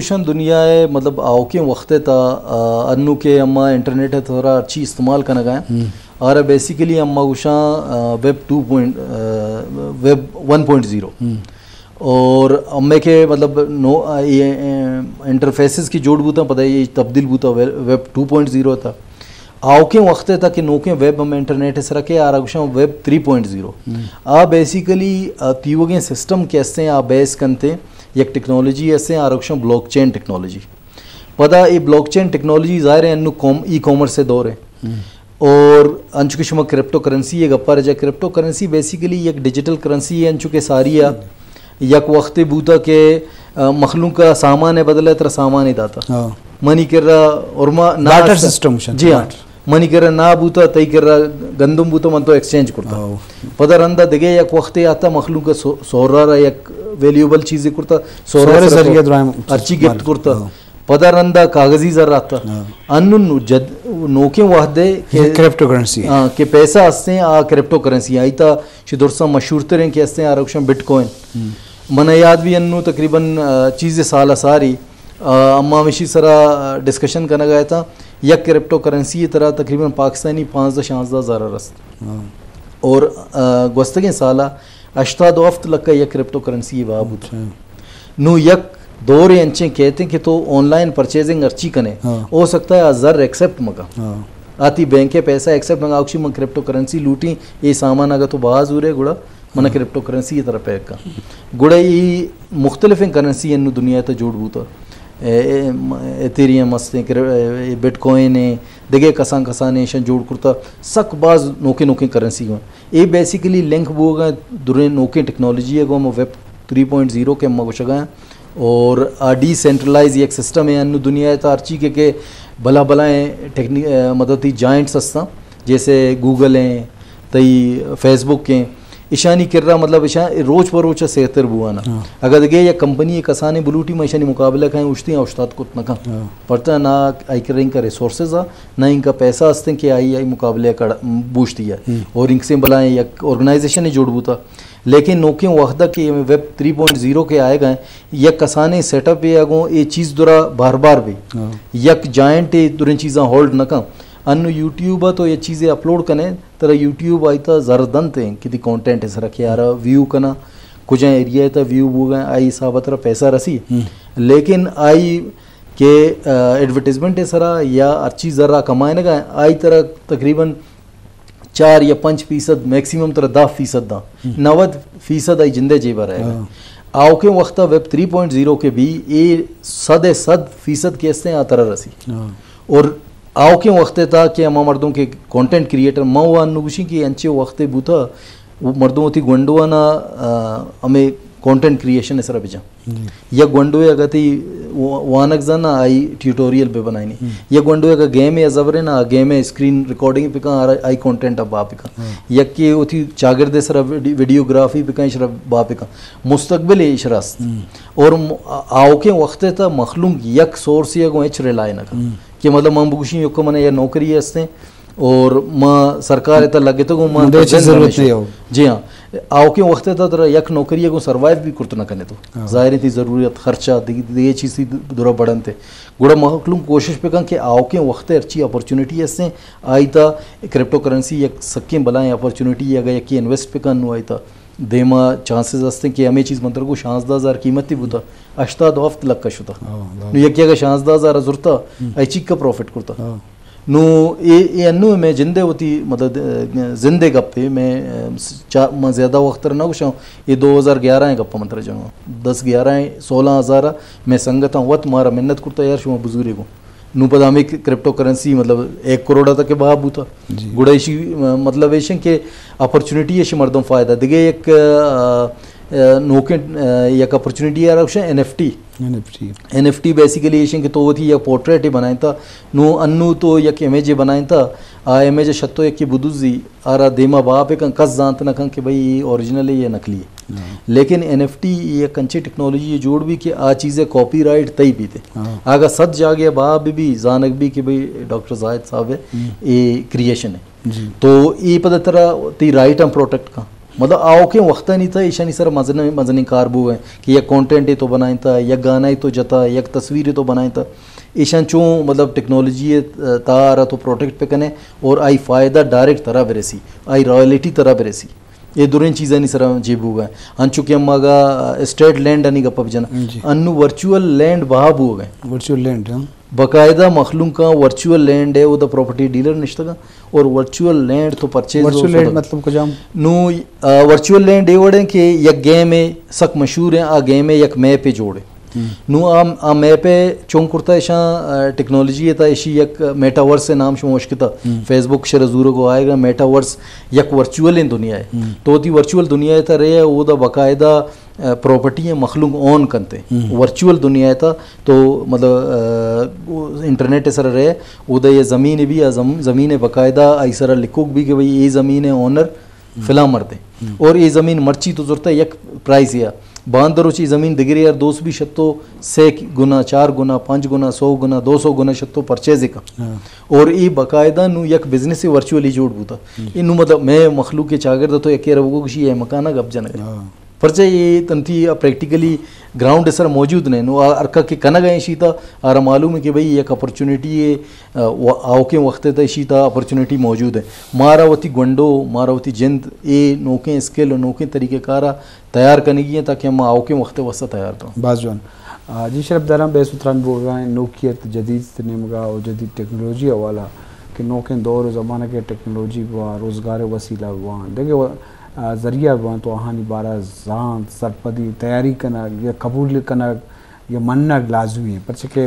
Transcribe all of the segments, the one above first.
گوشاں دنیا ءِ، مطلب، آؤکیں وخت ءِ تھا، آ، انو کہ اما انٹرنیٹ ءِ تھرا ہرچی استعمال کنگا ایں، آرا بیسیکلی اما گوشاں، آ، ویب ٹو پوائنٹ، آ، ویب ون پوائنٹ زیرو۔ اور ہمیں کہ، مطلب، نو، آ، یہ، آ، انٹرفیسز کی جوڑ بوتا، پتہ یہ تبدیل بوتا ویب، ویب ٹو پوائنٹ زیرو تھا۔ آؤکیں وخت ءِ تھا کہ نوکیں ویب ہم انٹرنیٹ ءِ سرا کہ آرا گوشاں ویب تھری پوائنٹ زیرو۔ آ بیسیکلی، آ، تیوگیں سسٹم کہ ہستیں، آ بیس کنتے، یک ٹیکنالوجی ہستیں، آرا گوشاں بلاک چین ٹیکنالوجی۔ پدا اے بلاک چین ٹیکنالوجی ظاہر ہے انو کام-، ای کامرس ءِ دور ہے۔ اور انچو کہ شما کرپٹو کرنسی ءِ گپا رجا، کرپٹو کرنسی بیسیکلی یک ڈیجیٹل کرنسی ہے، انچو کہ ساری آ یک وقت بوتا کہ، آ، مخلوق کا سامان ءِ بدلہ ترا سامان ہی داتا۔ منی کرا اور ما نا بارٹر سسٹم شن، جی ہاں۔ منی کرا نا بوتا، تئی کرا گندم بوتا، من تو ایکسچینج کرتا۔ پدا رندا دگہ یک وختے آتا، مخلوق ءَ سو-، سہرا را یک ویلیوبل چیزے کرتا، سہرا ءِ ذریعہ درائیں ہرچی گپت کرتا۔ پدا رندا کاغذی زر آتا۔ انو نو-، جد-، نوکیں وہدے کہ کرپٹو کرنسی۔ ہاں، کہ پیسہ ہستیں، آ کرپٹو کرنسی۔ آئی تا چہ درساں مشہور تریں کہ ہستیں، آرا گوشاں بٹ کوائن۔ من یاد بھی انو تقریباً، آ، چیز سال ساری، آ، اما ہمیشی سرا ڈسکشن کنگا اتاں، یک کرپٹو کرنسی ترا تقریباً پاکستانی پانزدہ شانزدہ ہزار رست۔ اور، آ، گوستگیں سالا ہشتاد و ہفت لکھ یک کرپٹو کرنسی بہا بوت۔ نو یک دور انچیں کہتے کہ تو آن لائن پرچیزنگ ہرچی کنے، ہو سکتا ہے آ زر ایکسپٹ مکا۔ آتی بینک ءِ پیسہ ایکسپٹ مکا، آکشی من کرپٹو کرنسی لوٹیں، اے سامان اگا تو بہا زورے گڑا من کرپٹو کرنسی ءِ طرف پیک کن۔ گڑا ای مختلفیں کرنسی انو دنیا ءِ تہ جوڑ بوتا۔ اے، اے، ایتھیریم ہستیں، کر-، اے، بٹ کوائن ہیں، دگہ کسان کسان ہیں، ایشاں جوڑ کرتا، سک باز نوکیں نوکیں کرنسی گوں۔ اے بیسیکلی لنک بوگا دریں نوکیں ٹیکنالوجی ہے گوں، ویب تھری پوائنٹ زیرو کہ ہم گوشگا ہیں۔ اور آ ڈی سینٹرلائز یک سسٹم ہے، انو دنیا ءِ تہ ہرچی کہ، کہ بلا بلائیں ٹیکنی-، اے، مطلب تئی جائنٹس ہستاں، جیسے گوگل ہیں، تئی فیس بک ہیں، ایشانی کرا، مطلب، ایشاں روچ پہ روچ سیرتر بوانا۔ اگر دگہ یک کمپنی کسانے بلوٹی، ما ایشانی مقابلہ کہیں، اشتی اوشتات کت نہ کن۔ پرچا نہ آئی کرا انکا ریسورسز آ، نہ انکا پیسہ ہستیں کہ آئی، آئی مقابلہ کڑ-، بوشتی ہے۔ اور انکسیں بلائیں یک آرگنائزیشن جوڑ بوتا۔ لیکن نوکیں وہدا کہ ویب تھری پوائنٹ زیرو کہ آئے گئے، یک کسانیں سیٹ اپ یا گوں اے چیز درا بار بار بھی۔ یک جائنٹ دریں چیزاں ہولڈ نہ کن۔ انو یوٹیوب ءَ تو یہ چیزیں اپلوڈ کنے، ترا یوٹیوب آئی تا زر دنت ہیں کہ دی کانٹینٹ سرا کہ آرا ویو کنا، کجا ایریا تا ویو بوگا، آئی حساب ترا پیسہ رسی۔ لیکن آئی کہ، آ، ایڈورٹائزمنٹ سرا یا ہرچی زرا کمائنگا، آئی ترا تقریباً چار یا پنچ فیصد، میکسیمم ترا دہ فیصد داں، نود فیصد آئی جندے جیبا رہے گا۔ آؤکیں وقتا ویب تھری پوائنٹ زیرو کے بھی اے صد صد فیصد کے ہستیں آ ترا رسی۔ اور آؤکیں وقت تا کہ ہما مردم کہ کانٹینٹ کریئٹر، ما وان نگوشیں کہ انچے وقت بوتا، وہ مردم وتی گونڈوانا، آ، ہمیں کانٹینٹ کریئیشن سرا بجاں۔ یا گونڈو اگا تی و-، وانگ زانا آئی ٹیوٹوریل بہ بنائینی۔ یا گونڈو اگا گیم ءَ زبرے نا، گیم ءِ اسکرین ریکارڈنگ پکا، آئی کانٹینٹ اب با پکا۔ یک کہ وتی چاگرد سرا ویڈی-، ویڈیوگرافی پکا، اشرا با پکا۔ مستقبل اشرا است۔ اور م-، آ-، آؤکیں وقت تا مخلوق یک سورس یا گوں اچ ریلائی نہ کن۔ کہ مطلب من بگوشیں یکو من یا نوکری ہستیں، اور ما سرکار ءِ تہ لگتگ اوں، ما مدے چیز ضرورت نہیں ہو۔ جی ہاں، آؤکیں وقت ءِ تہ ترا یک نوکری ءَ گوں سروائیو بھی کرت نہ کنے تو۔ ظاہر ہے تی ضرورت، خرچہ، دگہ، دگہ چیز تی درا بڑنت۔ گڑا مخلوق کوشش بکن کہ آؤکیں وقت ءَ ہرچی اپرچونٹی ہستیں، آئی تہ کرپٹو کرنسی یک سکیں بلائیں اپرچونٹی، اگہ یکی انویسٹ بکن نو آئی تہ دیما چانسز ہستیں کہ ہمے چیز من ترا گوں شانزدہ ہزار قیمتی بوتا، ہشتاد و ہفت لکھ شتا۔ نو یکی اگہ شانزدہ ہزار زرتا، اے چیکا پروفٹ کرتا۔ نو اے، اے انو میں جندے وتی، مطلب، اہ، زندے گپے میں، اہ، چا-، من زیادہ وقت نہ گوشاں، اے دو ہزار گیارہ ءِ گپ من ترا جنگاں۔ دس گیارہ ءَ سولہ ہزار ءَ میں سنگتاں وت مارا منت کرتا، یار شما بزورے گوں۔ نو پدا ہمیں کرپٹو کرنسی، مطلب، ایک کروڑ تک بہا بوتا۔ گڑا ایشی، مطلب، ایشن کہ اپرچونٹی ایشی مردم فائدہ۔ دگہ یک، اہ، اہ، نوکیں، اہ، یک اپرچونٹی آ روشن این ایف ٹی۔ این ایف ٹی۔ این ایف ٹی بیسیکلی ایشن کہ تو وتی یک پورٹریٹ بنائیں تا، نو انو تو یک امیج بنائیں تا، آ امیج شتو یکی بدوزی، آرا دیما با پہ کن، کس زانت نہ کن کہ بھئی اے اوریجنل ہے یا نقلی ہے۔ لیکن این ایف ٹی یک انچیں ٹیکنالوجی جوڑ بی کہ آ چیزے کاپی رائٹ تئی بیتے۔ اگا صد جاگے با بی بی، زانگ بی کہ بھئی ڈاکٹر زاہد صاحب ہے، اے کریئیشن ہے۔ تو اے پدا ترا تی رائٹ ہم پروٹیکٹ کن۔ مطلب آؤکیں وختانی تہ ایشانی سر مزن مزنیں کار بوگ ء کہ یک کانٹینٹ تو بنائیں تہ، یک گانا تو جتا، یک تصویر تو بنائیں تہ، ایشان چون مطلب ٹیکنالوجی تہ آرا تو پروٹیکٹ پہ کنے اور آئی فائدہ ڈائریکٹ ترا برسی، آئی رائلٹی ترا برسی۔ اے دریں چیزانی سرا جی بوگ ء۔ انچو کہ ہم اگا اسٹیٹ لینڈ آنی گپ بجن، جی۔ انو ورچوئل لینڈ بہا بوگ ء۔ ورچوئل لینڈ، ہاں۔ باقاعدہ مخلوق کا ورچوئل لینڈ ہے، وہ دا پراپرٹی ڈیلر نشتگا اور ورچوئل لینڈ تو پرچیز ورچوئل لینڈ مطلب کجام؟ نو، آ، ورچوئل لینڈ اے وڑ ہیں کہ یک گیم ہے، سک مشہور ہیں، آ گیم ہے یک میپ ہے جوڑے۔ نو آ، آ میپ ء چون کرتا ایشاں، آ، ٹیکنالوجی ء تھا ایشی یک میٹاورس ء نام شما اشکتا۔ فیس بک شر زورگ آئے گا، میٹاورس یک ورچوئل دنیا ہے۔ تو وتی ورچوئل دنیا ء تھا رہے، اودا باقاعدہ، آ، پراپرٹی ء مخلوق اون کنتے۔ ورچوئل دنیا ء تھا تو مطلب، آ، انٹرنیٹ ء سر رہے، اودا یہ زمین بھی، آ زم-، زمین ء باقاعدہ آئی سر لکھوک بھی کہ بھئی اے زمین ء اونر فلاں مردیں۔ اور اے زمین مرچی تو زرتا یک پرائز یا باندروچی زمین دگرے یار دوست بھی شتو سے گنا، چار گنا، پنج گنا، سو گنا، دو سو گنا شتو پرچیز کا۔ اور اے باقاعدہ نو یک بزنس ورچولی جوڑ بوتا۔ انو مطلب میں مخلوق کے چاگرد تو یک یار بگو کشی اے مکانا گپ جنگ۔ پرچہ اے تنتی پریکٹیکلی گراؤنڈ سر موجود نہیں۔ نو آ-، ارکا کے کنگ ہیں شیتا، آرا معلوم ہے کہ بھئی یک اپرچونیٹی ہے، آ، و-، آؤکیں وقت ء تہ ایشی تہ اپرچونیٹی موجود ہے۔ مارا وتی گونڈو، مارا وتی جند، اے نوکیں اسکل و نوکیں طریقہ کار ء تیار کنگی ہیں تاکہ ہم آؤکیں وقت ء واسطہ تیار بوں۔ باز جوان۔ آ، جی شرف داراں بے ستران بوگا ہیں نوکیت جدید نیمگا و جدید ٹیکنالوجی حوالہ کہ نوکیں دور و زمانہ کے ٹیکنالوجی بوا، روزگار وسیلہ بوا، دیکھے و-، آ، ذریعہ بوا تو آہانی بارہ زانت، سرپدی، تیاری کنگ یا قبول کنگ یا منگ لازمی ہے، پرچہ کہ،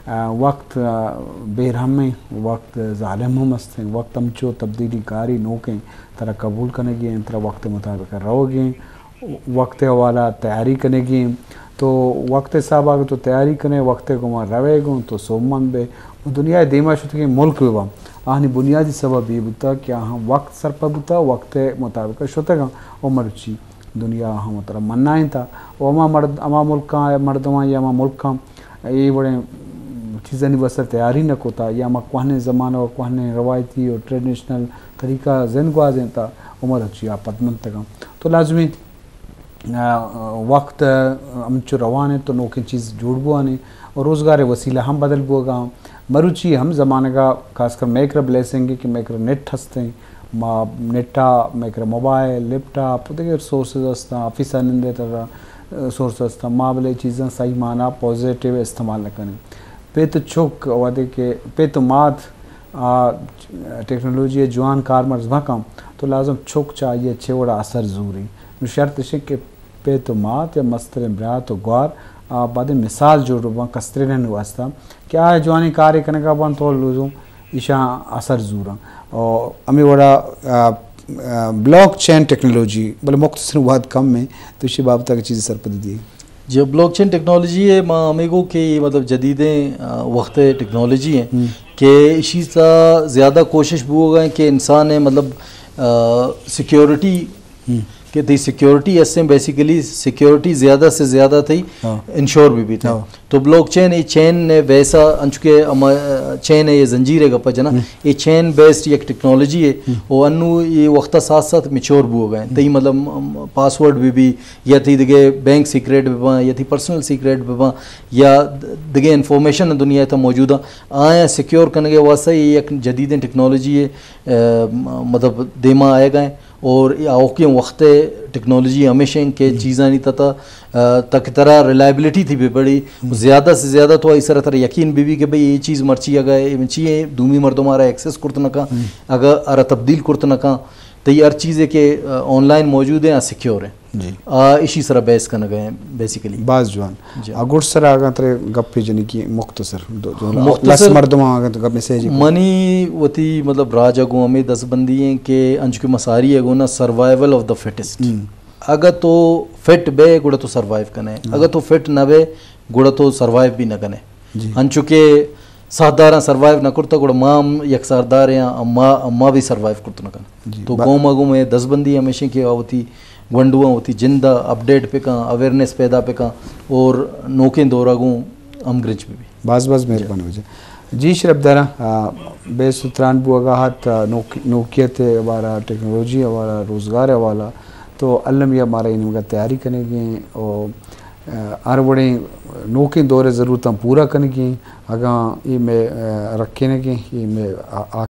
آ، وقت، آ، بے رحم ہیں، وقت ظالم ہم است ہیں، وقت ہمچو تبدیلی کاری نوکیں، ترا قبول کنگی ہیں، ترا وقت مطابق روگی ہیں، وقت حوالہ تیاری کنگی ہیں۔ تو وقت حساب آگے تو تیاری کنے، وقت گما روے گوں تو سومند بے۔ و دنیا دیما شتگیں ملک ببا، آہانی بنیادی سبب یہ بوتا کہ آہاں وقت سرپد بوتا، وقت مطابق شتگاں و مرچی دنیا ہم ترا منائینتا و ہما مرد، ہما ملکاں مردماں یا ہما ملکاں اے وڑیں چیزانی واسطہ تیاری نہ کتا یا ہما کوہنیں زمانہ و کوہنیں روایتی و ٹریڈیشنل طریقہ زند گوازینتا، عمر چیا پد منتگاں۔ تو لازمی، آ، وقت ہمچو روان ہے تو نوکیں چیز جوڑ بوانے اور روزگار وسیلہ ہم بدل بوگا۔ مروچی ہم زمانگا خاص کر میکرا بلیسنگ کہ میکرا نیٹ ہستیں، ما نیٹا، میکرا موبائل، لیپ ٹاپ، دیگر سورسز ہستاں، آفیسا نندے ترا سورس ہستاں، ما بلے چیزاں صحیح معنی پازیٹیو استعمال نہ کنیں۔ پت و چک وہدے کہ پت و مات آ ٹیکنالوجی جوان کارمرز مکن تو لازم چک چا آئی چے وڑا اثر زوری۔ نو شرط اش کہ پت و مات یا مستریں برات و گوار آ بعد مثال جوڑ بن کسترینن واسطہ کہ آ جوانی کارے کنگا بن تو لزوم ایشاں اثر زوراں۔ اور ہمیں وڑا، آ، آ، بلاک چین ٹیکنالوجی، بلے مختصر وقت کم ہے، تو اسی بابت اگر چیز سرپد دیے۔ جی، بلاک چین ٹیکنالوجی ہے، ما ہمیں گو کہ یہ مطلب جدیدیں، آ، وقت ٹیکنالوجی ہے کہ اسی سا زیادہ کوشش بوگا ہے کہ انسان ہے مطلب، آ، سیکیورٹی کہ تئی سیکیورٹی اسیں، بیسیکلی سیکیورٹی زیادہ سے زیادہ تئی انشور بھی بیت۔ تو بلاک چین، یہ چین نے ویسا انچو کہ ہما چین ہے، یہ زنجیر ہے گپا جنا، یہ چین بیسڈ یک ٹیکنالوجی ہے۔ و انو یہ وقت ساتھ ساتھ میچور بوگا ہیں۔ تئی مطلب پاسورڈ بھی بھی یا تئی دگہ بینک سیکریٹ بباں یا تئی پرسنل سیکریٹ بباں یا دگہ انفارمیشن دنیا تا موجود ہیں، آیاں سیکیور کنگے واسطہ یہ یک جدیدیں ٹیکنالوجی ہے، آ، مطلب دیما آئے گئے۔ اور یہ آؤکیں وقت ٹیکنالوجی ہمیشہ ہیں کہ چیزانی تتا، آ، تک ترا ریلائبلٹی تھی بے پڑی، زیادہ سے زیادہ تو اس طرح ترا یقین بی بی کہ بھئی یہ چیز مرچی اگا ہے، چی ہے، دومی مردم آرا ایکسس کرت نہ کن، اگا آرا تبدیل کرت نہ کن، تو یہ ہر چیز ہے کہ، آ، آن لائن موجود ہے، سیکیور ہے۔ جی۔ آ، اشی سرا بحث کنگ ء بیسیکلی۔ باز جوان۔ جی۔ آ، گڈ سر آگاں ترے گپے جنی کی مختصر۔ دو، دو، مختصر۔ لس مردم آگاں تو گپ میسج۔ منی وتی مطلب راج ء گوں ہمیں دستبندی ہیں کہ انچو کہ مساری ء گوں نا سروائیول آف دا فٹسٹ۔ اگہ تو فٹ بے گڑا تو سروائیو کنے۔ اگہ تو فٹ نہ بے گڑا تو سروائیو بھی نہ کنے۔ جی۔ انچو کہ ساہداراں سروائیو نہ کرتا، گڑا ما ہم یک ساہدارے آں، ما، ما بھی سروائیو کرت نہ کن۔ جی، تو با- قوم ء گوں مئے دزبندی ہمیش انت کہ آ وتی گونڈواں وتی جند ء اپڈیٹ بہ کن، اویئرنیس پیدا بہ کن اور نوکیں دور ء گوں ہمگرنچ بہ بی۔ باز باز مہربانی واجہ۔ جی شرپ داراں، آ، بے ستران بوگا ہت، آ، نوک-، نوکیت ء حوالہ، ٹیکنالوجی ء حوالہ، روزگار ء حوالہ، تو المی ءَ مارا اے نیمگ ءَ تیاری کنگی ایں و، ءَ، ہر وڑیں نوکیں دور ءِ ضرورتاں پورا کنگی ایں۔ اگاں اے مئے، ءَ، رکینگی ایں، اے مئے آ، آ،